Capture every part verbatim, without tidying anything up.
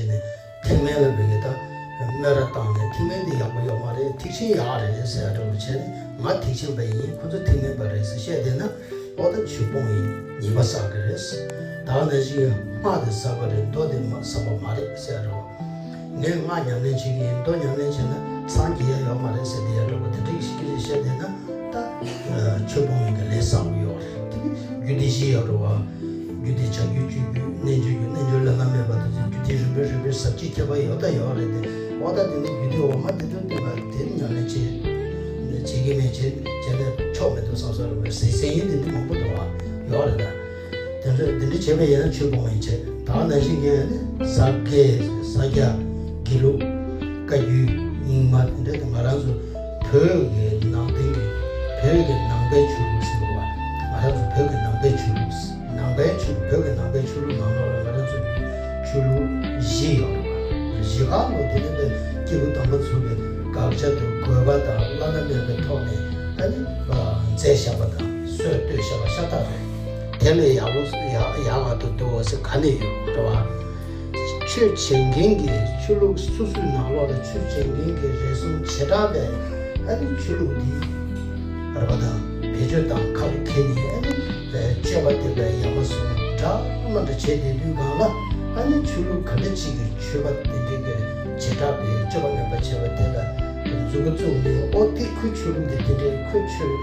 ནས་ཐེག་དམན་ལ་བོད་ཀྱི་ད་སྨད་ར་བཏང་ནས་ཐེག་དམན་དེ་ཡག་པོ་ཡོད་མ་རེད། ཐེག་ཆེན་ཡག་རེད་ཟེར་ཡ་འདྲ་བོ་བྱས་ནས་ང་ཐེག་ཆེན་པ་ཡིན། ཁོ་ཚོ་ཐེག་དམན་པ་རེད་ཟེར་བཤད་བསྡད་ན། ཨོ་ད་ཆོས་སྤོང་བའི་ཉེས་པ་བསགས་ཀྱི་རེད། ད་ག་ནང་བཞིན་སྔགས་དེ་ཟབ་པ་རེད། མདོ་དེ་མ་ཟབ་པ་མ་རེད་ཟེར་རོ། ངས་སྔགས་ཉམས་ལེན་བྱེད་ཀྱི་ཡིན། མདོ་ཉམས་ལེན་བྱས་ན་སངས་རྒྱས་ཡ་ཡོད་མ་རེད་ཟེར་དེ་ཡ་འདྲ་པོ་དེ་འདྲ་ཞིག་གི་རེད་བཤད་བསྡད་ན། ད་ཆོས་སྤོང་བའི་གི་ལས་བསགས་པ་ཡོད་རེད། དེ་ནི་རྒྱུད་སྡེ་བཞི་ཡོད་རེད་བ། རྒྱུད་སྡེ་བྱ་རྒྱུད་སྤྱོད་རྒྱུད་རྣལ་འབྱོར་རྒྱུད། རྣལ་འབྱོར་བླ་ན་མེད་པ་དེ་ཚོ་རྒྱུད་སྡེ་རིམ་པས་རིམ་པས་ཟབ་ཅིང་ཁྱད་པར་ཡོད་ད་ཡོད་རེད་དེ། ཨོ་ད་དེ་ནི་རྒྱུད་སྡེ་འོག་མ་དེ་ཚོ་བསྟན་པ་དེ་ཉམས་ལེན་བྱེད་བྱེད་ཀྱི་མེད། བྱེད་བྱས་ན་ཆོག་མི་འདུག་བསམ་ས་རུ་བའི་ཟེར་ཟེར་ཡིན་དེ་འདྲ་མང་པོ་འདུག་བ་ཡོད་རེད་ད། དེ་འདྲ་དེ་འདྲ་བྱས་པ་ཡིན་ན་ཆོས་སྤོང་བ་ཡིན་བྱས། ད་ག་ནང་བཞིན་གྱི་ནི་ས་སྐྱ་ས་སྐྱ་དགེ་ལུགས་བཀའ་བརྒྱུད་རྙིང་མ་དེ་འདྲ་དེ་ང་རང་ཚོ་བོད་ཀྱི་ནང་བསྟན་གྱི་བོད་ཀྱི་ནང་པའི་ཆོས་ལུགས་ཟེར་བ། ང་རང་ཚོ་བོད་ཀྱི་ནང་པའི་ཆོས་ལུགས། ནང་པའི་ཆོས་བོད་ཀྱི་ནང་པའི་ཆོས་ལུགས་ནང་ལོགས་ལ་ང་རང་ཚོ་ཆོས་ལུགས་བཞི་ཡོད་རེད་བ། བཞི་ག་ལོ་དེ་ནི་སྐྱེས་བུ་དམ་པ་ཚོ་གི་དགག་བྱ་དང་དགོས་པ་དང་བླ་ན་མེད་པའི་ཐོག་ནས་ཨ་ནི་མཛད་བཞག་པ་དང་སྲོལ་བཏོད་བཞག་པ་ཤ་སྟག་རེད། དེ་ལས་ཡག་ལོ་ཡག་ཡག་ག་ཏུ་འདུག་ཟེར་ག་ནས་ཡོད་རེད་བ། ཆོས་བྱེད་མཁན་གྱི་ཆོས་ལུགས་སོ་སོའི་ནང་ལོགས་ལ་ཆོས་བྱེད་མཁན་གྱི་རེ་ཟུང་བྱེ་བྲག་པས་ཨ་ནི་ཆོས་ལུགས་འདི་རེད་པ་དང་བེད་སྤྱོད་དང་ཁ་ལ་འཁྱེར་ནས་ཨ་ནི་སྤྱོད་པ་དེ་ལ་ཡ་མ་ཟུང་འདྲ་མ་འདྲ་བྱས་བསྡད་དུས་སྒང་ལ་ཨ་ནི་ཆོས་ལུགས་ག་འདྲ་ཅིག་གི་ཆོས་པ་དེ་འདྲའི་གི་བྱེ་བྲག་པའི་སྤྱོད་པ་ངན་པ་བྱས་པ་དེ་ལ་མཛུབ་གུ་བཙུགས་ནས། ཨོ་དེ་ཁོའི་ཆོས་ལུགས་དེ་དེ་འདྲ་རེད། ཁོའི་ཆོས་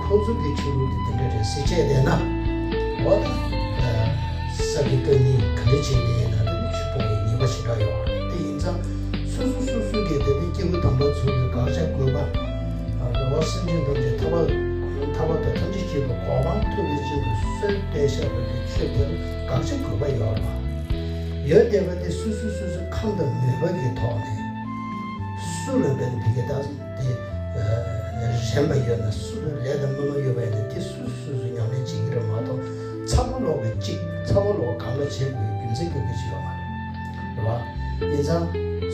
ཁོ་ཚོ་གི་ཆོས་ལུགས་དེ་དེ་འདྲ་རེད་ཟེར་བྱས་བསྡད་ན། ཨོ་ད་ས་དགེ་བཀའ་རྙིང་ག་འདྲ་བྱས་པ་ཡིན་ན་དེ་ནི་ཆོས་སྤོང་བའི་ཉེས་པ་ཞེ་དྲག་ཡོད་རེད། དེ་ཡིན་ཙང་སོ་སོ་སོ་སོ་གི་དེ་ནི་སྐྱེས་བུ་དམ་པ་ཚོ་གི་དགག་བྱ་དགོས་པ། འགྲོ་བ་སེམས་ཅན་ཐམས་ཅད་ཐར་པ་ཐར་པ་དང་ཐམས་ཅད་མཁྱེན་པའི་གོ་འཕང་ཐོབ་པའི་ཆེད་དུ་སྲོལ་བཏོད་བཞག་པའི་ཆོས་དེར་དགག་བྱ་དགོས་པ་ཡོད་རེད་བ། ཡོད་བསྡད་པ་དེ་སོ་སོ་སོ་སོའི་ཁམས་དང་མོས་པ་གི་ཐོག་ནས་སུ་ལ་བས་ན་ཕི་གེ་ད་དེ་རན་པ་ཡོད་ན། སུ་ལ་ལས་དང་སྨོན་ལམ་ཡོད་པ་ཡིན་ན་དེ་སོ་སོ་སོ་སོས་ཉམས་ལེན་བྱེད་ཀྱི་རེད་མ་གཏོགས། ཚང་མ་ལོག་གི་གཅིག་ཚང་མ་ལོག་གང་ལ་བྱེད་དགོས་རྒྱུ་མཚན་ག་གེ་ཅིག་ཡོད་མ་རེད། རེད་བ། ཡིན་ཙང་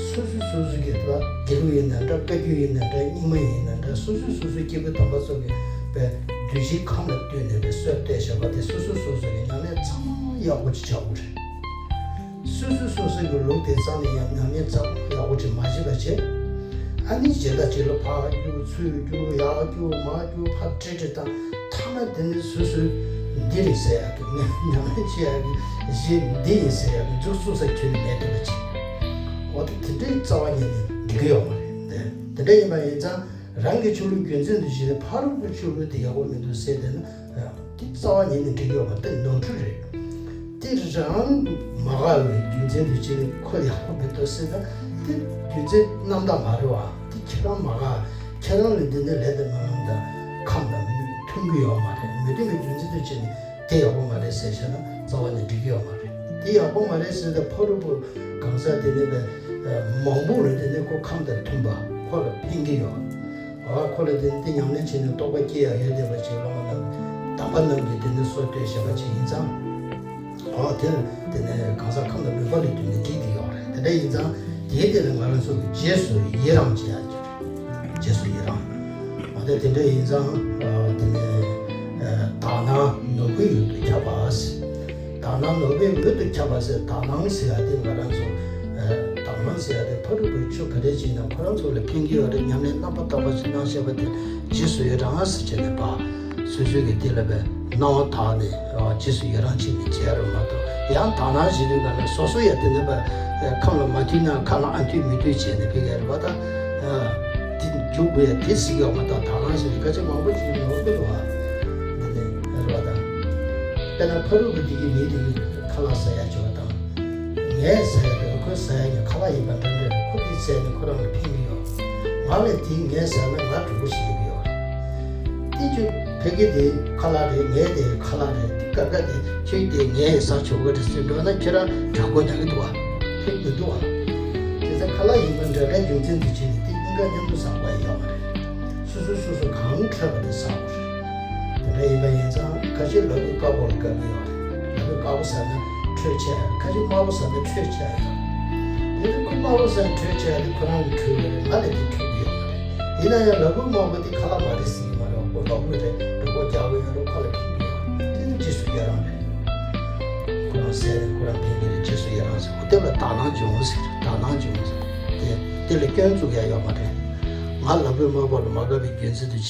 སོ་སོ་སོ་སོ་གི་ད་དགེ་ལུགས་ཡིན་ན་འདྲ། བཀའ་བརྒྱུད་ཡིན་ན་འདྲ། རྙིང་མ་ཡིན་ན་འདྲ། སོ་སོ་སོ་སོའི་སྐྱེས་བུ་དམ་པ་ཚོ་གི་བའི་གདུལ་བྱའི་ཁམས་ལ་ལྟོས་ནས་བའི་སྲོལ་བཏོད་བཞག་པ་དེ་སོ་སོ་སོ་སོ་གི་ཉམས་ལེན་ཚང་མ་ཡག་པོ་ཅིག་བྱ་དགོས་རེད། སོ་སོ་སོ་སོ་གི་ལུགས་དེ་རྩ་ནས་ཡང་ཉམས་ལེན་ཚང་མ་ཡག་པོ་ཅིག་མ་བྱེད་པ་བྱས། ཨ་ནི་གཞན་དག་ཅིག་ལ་ཕར་རྒྱུག་ཚུར་རྒྱུག་ཡར་རྒྱུག་མར་རྒྱུག་ཕར་ཁྲིད་ཁྲིད་བཏང་། ཐ་མ་དེ་ནི་སོ་སོའི་འདི་རེད་ཟེར་ཡག་གི། ངས་ཉམས་ལེན་བྱེད་ཡག་གི་གཞི་འདི་ཡིན་ཟེར་ཡག་གི་མཛུབ་བཙུགས་ས་ཁྱོན་ནས་མེད་འདུག་པ་ཅིག་འོ་ད་དེ་འདྲའི་རྩ་བ་ཉིད་ནས་འགྲིག་གི་ཡོད་མ་རེད། དེ་འདྲ་ཡིན་པ་ཡིན་ཙང་རང་གི་ཆོས་ལུགས་རྒྱུ་མཚན་དུ་བྱས་ནས་ཕ་རོལ་པོའི་ཆོས་ལུགས་དེ་ཡག་པོ་མི་འདུག་ཟེར་བསྡད་ན། དེ་རྩ་བ་ཉིད་ནས་འགྲིག་གི་ཡོད་མ་རེད། དེ་ནོར་འཁྲུལ་རེད། དེ་རང་མ་དགའ་བའི་རྒྱུ་མཚན་དུ་བྱས་ནས་ཁོ་ཡག་པོ་མི་འདུག་ཟེར་ན། དེ་རྒྱུ་མཚན་རྣམ་དག་མ་རེད་བ། དེ་ཁྱེད་རང་མ་དགའ། ཁྱེད་རང་ལ་འདི་འདྲའི་ལས་དང་སྨོན་ལམ་དང་ཁམས་དང་མཐུན་གྱི་ཡོད་མ་རེད། མི་མཐུན་པའི་རྒྱུ་མཚན་དུ་བྱས་ནས་དེ་ཡག་པོ་མ་རེད་ཟེར་བྱས་ན་རྩ་བ་ནས་འགྲིག་གི་ཡོད་མ་རེད། དེ་ཡག་པོ་མ་རེད་ཟེར་ཏེ་ཕ་རོལ་པོ་གང་ཟག་དེ་ནས་པའི་མང་པོ་ལ་དེ་ནས་ཁོ་ཁམས་དང་མཐུན་པ་ཁོ་ལ་ཕན་གྱི་ཡོད། ཨ་ཁོ་ལ་དེ་ནས་དེ་ཉམས་ལེན་བྱས་ནས་རྟོགས་པ་སྐྱེ་ཡག་ཡོད་བསྡད་པ་ཅིག་བླ་མ་རྣམས་དམ་པ་རྣམས་ཀྱིས་དེ་ནས་སྲོལ་བཏོད་བཞག་པ་ཅིག་ཡིན་ཙང་། ཨ་དེ་དེ་ནས་གང་ཟག་ཁམས་དང་མོས་པ་ལ་ལྟོས་ནས་འགྲིག་གི་ཡོད་རེད། དེ་འདྲ་ཡིན་ཙང་དེའི་སྟེང་ལ་ང་རང་ཚོ་གི་རྗེས་སུ་ཡི་རང་བྱེད་ཡག་ཅིག་རེད། རྗེས་སུ་ཡི་རང་། འོ་དེ་དེ་འདྲ་ཡིན་ཙང་། ཨ་དེ་ནས་ཨ་དག་སྣང་ནོར་བུའི་འོད་དུ་ཁྱབ་པ་ཟེར། དག་སྣང་ནོར་བུའི་འོད་དུ་ཁྱབ་པ་ཟེར། དག་སྣང་ཟེར་ཡག་དེ་ང་རང་ཚོ། ཨ་དག་སྣང་ཟེར་ཡག་དེ་ཕ་རོལ་པོའི་ཆོས་ག་རེ་བྱས་ན་ཁོ་རང་ཚོ་ལ་ཕན་གྱི་ཡོད་རེད། ཉམས་ལེན་རྣམ་པར་དག་པ་ཞིག་གནང་བཞག་པ་དེ་རྗེས་སུ་ཡི་རང་ཟེར་བྱས་ནས་པ། སོ་སོའི་གི་དེ་ལ་བའི་སྣང་བ་དག་ནས་རྗེས་སུ་ཡི་རང་བྱས་ནས་བྱས་རོགས་མ་གཏོགས། ཡང་དག་སྣང་བྱེད་དུས་ག་ལ་སོ་སོ་ཡང་དེ་ནས་པ་ཁམས་ལ་མ་མཐུན་ན་ཁ་ལ་ཨ་མཐུན་མི་མཐུན་བྱས་ནས་ཕ་གི་རེད་པ། ད་དེ་འཇུག་དགོས་ཡ་དེ་སྲིད་ཡོད་མ་གཏོགས། དག་སྣང་ཟེར་ནས་སྐད་ཆ་མང་པོ་ཅིག་ཡོང་གི་འདུག་བ། དེ་ནས་རེད་པ། ད་དཔེར་ན་ཕ་རོལ་པོ་དེ་གི་མི་དེ་གི་ཁ་ལག་ཟ་ཡ་བྱས་པ་དང་། ངས་ཟ་ཡ་དེ་ཁོས་ཟ་ཡ་གི་ཁ་ལག་ཡིན་པ་འདྲ་འདྲ་རེད། ཁོ་དེ་ཟས་ནས་ཁོ་རང་ལ་ཕན་གྱི་ཡོད། ང་ལས་དེ་ངས་ཟ་ན་ང་དྲག་པོ་ཞིག་ཡོང་གི་ཡོད་རེད། དེ་ཁྱོད་ཕ་གི་དེ་ཁ་ལག་རེད། ངའི་དེ་ཁ་ལག་རེད། དེ་ཀ་ཀ་དེ་ཁྱོད་དེ་ངས་ཟ་ཆོག་གི་རེད་ཟེར་འགྲོ་ན་ཁྱེད་རང་དྲག་པོ་ཉག་གི་འདུག་བ། ཕན་མི་འདུག་བ། དེ་ཚོ་ཁ་ལག་ཡིན་པ་འདྲ་འདྲ་རྒྱུ་མཚན་དུ་བྱས་ནས་དེ་གཉིས་ཀ་མཉམ་དུ་ཟ་དགོས་ཡ་ཡོད་མ་རེད། སོ་སོས་སོ་སོ་གང་འཕྲོད་པ་དེ་ཟ་དགོས་རེད། དེ་འདྲ་ཡིན་པ་ཡིན་ཙང་ཁ་ཤས་ལ་ཕུག་དཀར་པོ་ལ་དགའ་གི་ཡོད་རེད། ལ་ཕུག་དཀར་པོ་ཟ་ན་འཕྲོད་ཆེ་ཡ་རེད། ཁ་ཤས་དམར་པོ་ཟ་ན་འཕྲོད་ཆེ་ཡ་ཡོད་རེད། དེ་ནི་ཁོ་དམར་པོ་ཟ་ན་འཕྲོད་ཆེ་ཡ་དེ་ཁོ་རང་ལ་འཕྲོད་ཡོད་རེད། ང་ལ་དེ་འཕྲོད་ཀྱི་ཡོད་མ་རེད། ཡིན་ན་ཡང་ལ་ཕུག་དམར་པོ་དེ་ཁ་ལག་མ་རེད་ཟེར་གྱི་མ་རེད། ཁོ་ལ་ཕུག་རེད། འགྲོ་སྐོར་རྒྱག་གི་ཡོད་རེད། ཁོ་ལ་ཕན་གྱི་ཡོད་རེད། དེ་ནི་རྗེས་སུ་ཡི་རང་རེད། ཁོ་རང་ ཟེར། ཁོ་རང་ཕན་གྱི་རེད། རྗེས་སུ་ཡི་རང་ཟེར། འོ་དེ་ལ་དག་སྣང་འབྱུང་ཟེར། དག་སྣང་འབྱུང་ཟེར། དེ་དེ་ལ་སྐྱོན་བཙུགས་ཡ་ཡོད་མ་རེད། ང་ལབ་པའི་མ་པ་ལ་མ་དགའ་བའི་རྒྱུ་མཚན་དུ་བྱེད།